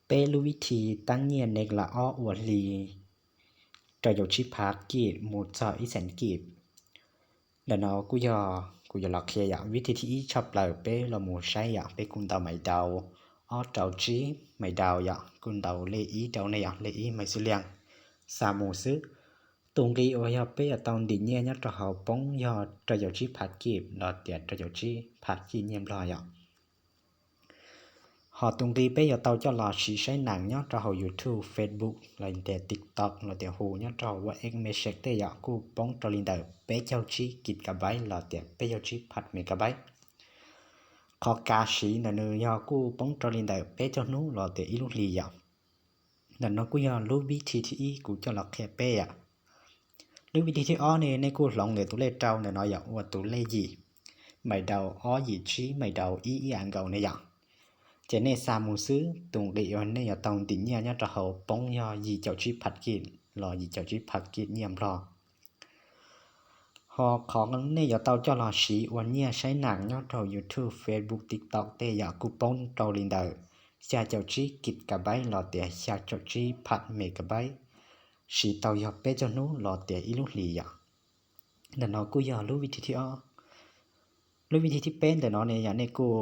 Peb lub vib thi tab nyiaj neeg la ob ua hli rau caum tsib phav kij mus txog ib xees kij. Ntawm no kuj yog kuv yuav los qhia yom, vib thi thib ib tshaj plaws peb los mus saib yom, peb kuj ntaus mais dau ob rau tsib mais dau yom, kuj ntaus lej ib rau nej yom, lej ib mais xwb liag xa mus xwb. Tus nqi uas yog peb yuav tau ntim nyiaj nyob rau hauv poob yog rau caum tsib phav kij los tias rau caum tsib phav kij nyiaj nplog yom. Ho tus nqi peb yuav tau coj los siv saib nees nyob rau hauv YouTube, Facebook los tias TikTok los tias hu nyob rau hauv WhatsApp message tej yom, kuj poob rau li ntawm peb caug tsib kij kabaib los tias peb caug tsib phav megabaib. Qhov kav siv ntawm nws yog kuj poob rau li ntawm peb caug hnub los tias ib lub hlis yom. Ntawm no kuj yog lub vib thi thib ib kuv coj los qhia peb yom. Lub vib thi thib ob ne nej kuj hloov ntawm tus lej rau ntawm no yom, ua tus lej yim, mais dau ob yim tsib mais dau ib ib a nkaus ne yom. Ces nej xa mus xwb, tus nqi uas nej yuav tau ntim nyiaj nyob rau hauv poob yog yim caum tsib phav kij los yim caum tsib phav kij nyiaj nplog. Ho qhov nej yuav tau coj los siv ua nyiaj saib nees nyob rau YouTube, Facebook, TikTok tej yom, kuj poob rau li ntawm xya caum tsib kij kabaib los tias xya caum tsib phav megabaib, siv tau yog peb caug hnub los tias ib lub hlis yom. Ntawm no kuj yog lub vib thi thib ob. Lub vib thi thib peb ntawm no ne yom, nej kuj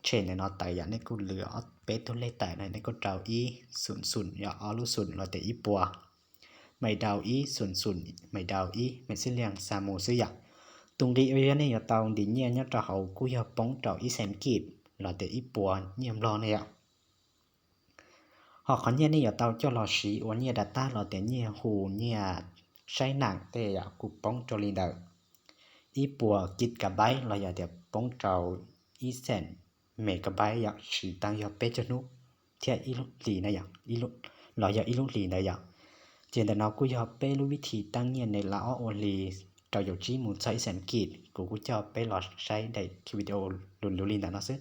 tshem ntawm no tawm yom, nej kuj lwm ob peb tug lej tawm no, nej kuj rau ib xum xum yom, ob lub xum los tias ib puas, mais dau ib xum xum, mais dau ib mais xwb liag xa mus xwb yom. Tus nqi uas yog nej yuav tau ntim nyiaj nyob rau hauv kuj yog poob rau ib xees kij los tias ib puas nyiaj nplog ne yom. Ho qhov nyiaj nej yuav tau coj los siv ua nyiaj data los tias nyiaj hu nyiaj saib nees tej yom, kuj poob rau li ntawm ib puas kij kabaib los yog tias poob rau ib xees megabaib yom, siv tau yog peb caug hnub thiab ib lub hlis na yom, los yog ib lub hlis ntawd yom. Ces ntawm no kuj yog peb lub vib thi tab nyiaj neeg la ob ua hli rau caum tsib mus txog ib xees kij, kuv kuj coj peb los saib daim video lus lus li ntawm no xwb.